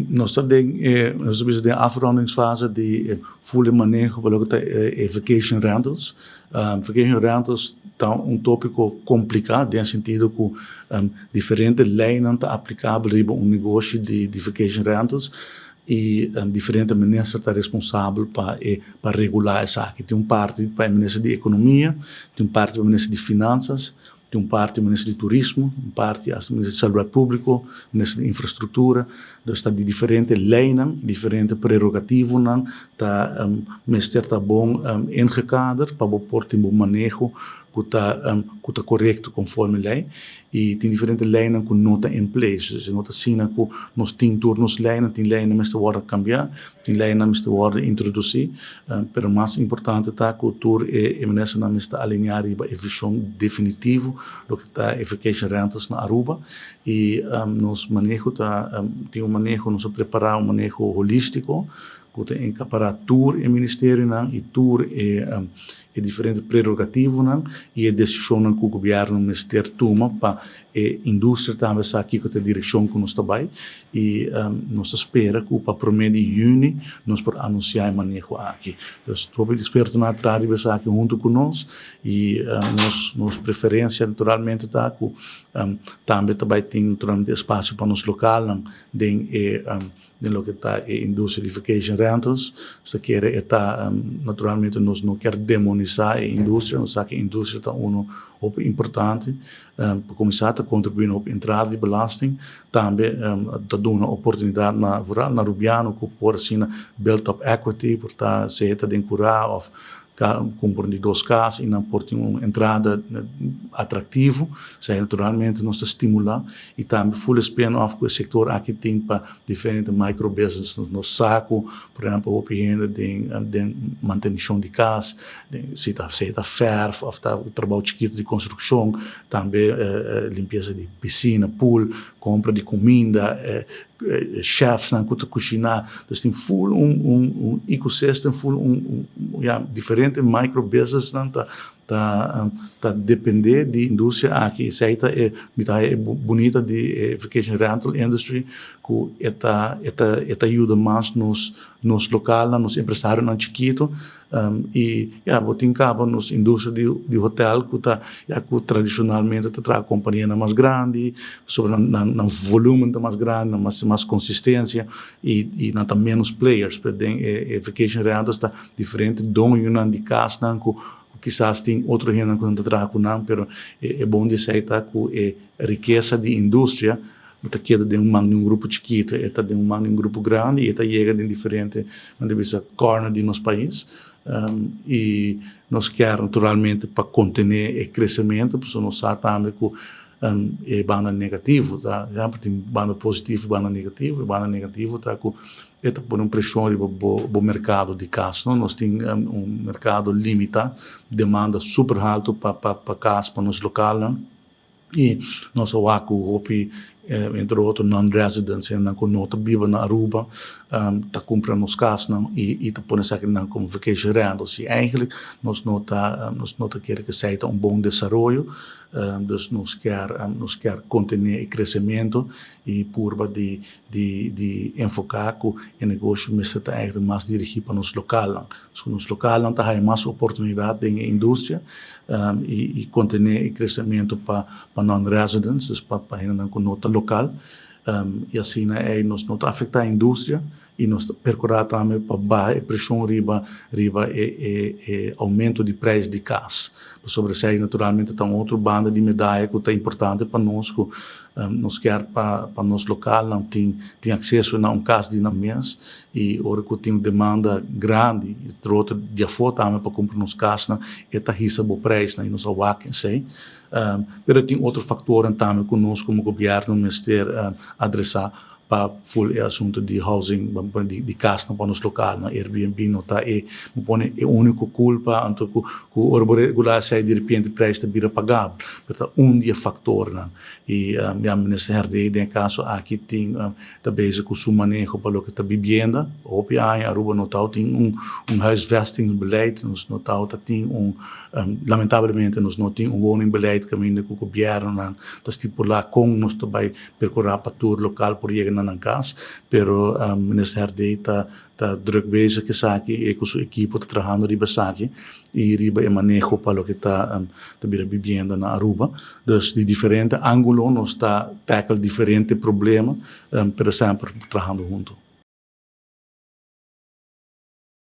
Nos ta den e, nos ta bisa den afrondingsfase di e full maneho pa loke ta e vacation rentals. Vacation rentals ta un topico complica den sentido cu diferente leynan ta aplicabel riba un negoshi di vacation rentals y diferente minister ta responsabel pa e pa regula esaki. Tin un parti pa e minister di Economia, tin un parti pa e minister di Finanzas, tin un parti minister di Turismo, un parti minister di Salubridad Publico, minister di Infrastructura. Dus ta di diferente leynan, diferente prerogativonan ta mester ta bon ingekaderd pa bo por tin bo maneho cu ta corecto conforme ley. Y tin diferente leynan cu no ta in place. Dus no ta asina cu nos tin tur nos leynan, tin leynan mester wordo cambia, tin leynan mester wordo introduci, pero mas importante ta cu tur e ministernan mester alinea riba e vision definitivo loke ta e vacation rentals na Aruba. Y nos maneho ta, tin un maneho, nos a prepara un maneho holistico cu ta encapara tur e ministerionan y tur e diferente prerogativonan y e decisionnan cu gobierno mester tuma pa e industria tambe sa kico ta e direccion cu nos ta bay. Y nos ta spera cu pa prome di juni nos por anuncia e maneho aki. Dus hopi expertonan a traha riba esaki hunto cu nos y nos preferencia naturalmente ta cu tambe ta bay tin naturalmente espacio pa nos localnan den e den loke ta e industria di vacation rentals. Nos ta kere e ta, naturalmente nos no kier demonisa e industria, nos sa ku e industria ta uno hopi importante pa kuminsá ta kontribuí na hopi entrada di belasting, tambe ta duna oportunidat na vooral na rubiano ku por asina build up equity, por ta sea ta den kurá òf Kumpra di dos kas i nan por tin un entrada atraktivo. Esei naturalmente nos ta stimulá i tambe full spin off ku e sektor aki tin pa diferente micro business. Nos sa ku por ehèmpel hopi hende den mantenishon di kas, si ta sea ta fèrf òf ta trabou chikitu di konstrukshon, tambe limpiesa di pisina, pool, kompra di kuminda, chefsnan ku ta kushiná. Dus tin full un ecosystem, full un ya diferente micro businessnan ta ta dependé di industria aki. Esei ta e mi ta haña e bunita di e vacation rental industry ku e ta e ta e ta yuda mas nos nos lokalnan, nos empresarionan chikitu. I ya bo tin kaba nos industria di hotel ku ta ya ku tradishonalmente ta traha kompanianan mas grandi pasobra nan nan volumen ta mas grandi, nan mas mas konsistensia i nan ta ménos players. Pero den e vacation rentals ta diferente doñonan di kasnan ku kisas tin otro hendenan ku nan ta traha ku nan, pero e bon di esei ta ku e rikesa di industria no ta keda den un man di un grupo chikito, e ta den un man di un grupo grandi i e ta yega den diferente, nan ta bisa, corner di nos pais. I nos kier naturalmente pa kontené e kresementu, pasobra nos sa tambe ku e banda negativo ta, tin banda positivo i banda negativo, e banda negativo ta ku e ta pone un preshon riba bo merkado di kas, no. Nos tin un merkado limitá, demanda super haltu pa kas pa nos lokalnan. I nos a wak ku hopi, entre otro, non-residents, hendenan ku no ta biba na Aruba, ta kumpra nos kasnan i ta pone esakinan komo vacation rentals. I eigenlijk nos no ta, nos no ta kere ku esei ta un bon desaroyo. Dus nos kier, nos kier kontené e kresementu i purba di di enfoká ku e negoshi mester ta eigenlijk mas dirigí pa nos lokalnan. So nos lokalnan ta haya mas oportunidat den e industria i kontené e kresementu pa non-residents, dus pa hendenan ku no ta lokal. I asina ei nos no ta afektá e industria i nos ta perkurá tambe pa baha e preshon riba riba e e oumento di preis di kas. Pasobra esei naturalmente ta un otro banda di medaya ku ta importante pa nos ku Nos kier pa pa nos lokalnan tin tin akseso na un kas di nan mes i ora ku tin un demanda grandi entre otro di afó tambe pa kumpra nos kasnan e ta hisa bo preisnan i nos a wak esei. Pero tin otro faktornan tambe ku nos komo gobièrnu mester adresá pa ful e asuntu di housing di kasnan pa nos lokalnan. Airbnb no ta e bo pone e úniko kulpa anto ku ku ora bo regulá esei diripiente preis ta bira pagabel pero ta un di e faktornan. I ya Minister Herdé den e kaso aki tin ta bezig ku su maneho pa loke ta bibienda. Hopi aña Aruba no tau tin un un huisvestingsbeleid, nos no tau ta tin un lamentablemente nos no tin un woningbeleid kaminda ku gobièrnunan ta stipulá kon nos ta bai perkurá pa tur lokal por yega na. na nan cas, pero Minister Herdé ta druk bezig cu esaki y cu su ekipo ta trahando riba esaki y riba e maneho pa loke ta bira vivienda na Aruba. Dus di diferente angulo nos ta tackle diferente problema, pero semper trahando hunto.